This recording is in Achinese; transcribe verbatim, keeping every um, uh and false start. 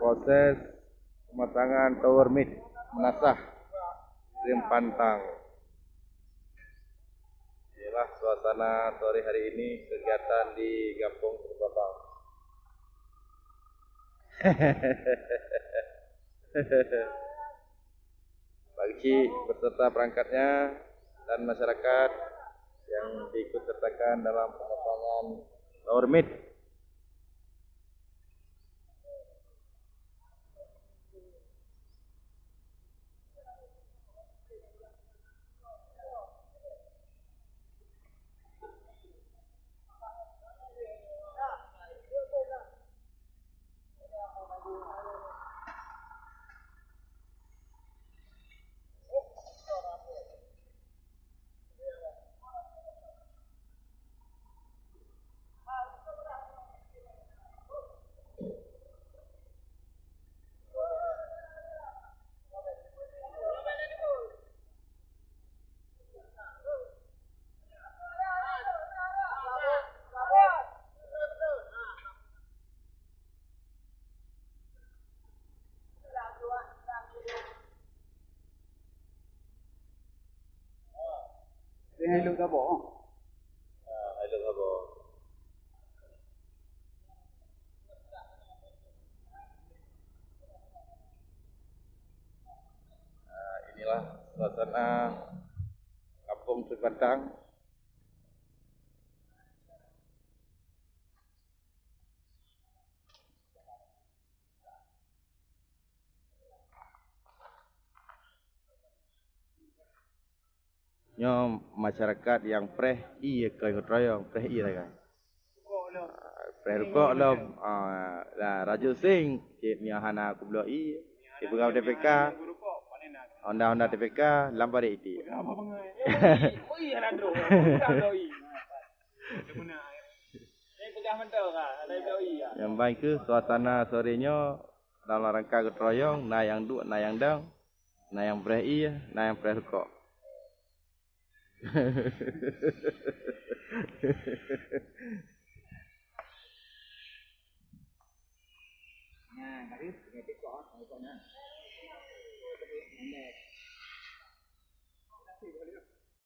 Proses pemasangan tower mid Meunasah Krueng Pantang. Inilah suasana sore hari ini, kegiatan di Gampông Krueng Pantang. Pak Geuchik beserta perangkatnya dan masyarakat yang diikut sertakan dalam pemasangan tower mid. Hai lôn saboh. Ah, hai lôn saboh. Ah, inilah suasana Kampung Sipantang. Nyoe masyarakat nyang preh ié kon geutroyong, preh ié sagai. Preh rukok lom, ah, dah Rajo Sing, cit nyoe hana kubloe ié. Ipeugah T P K, honda-honda T P K, lam parit iték. Nyang ban kheueh suasana sore nyoe dalam rangka geutroyong, na nyang duek, na nyang dong, na nyang preh ié, na nyang preh rukok.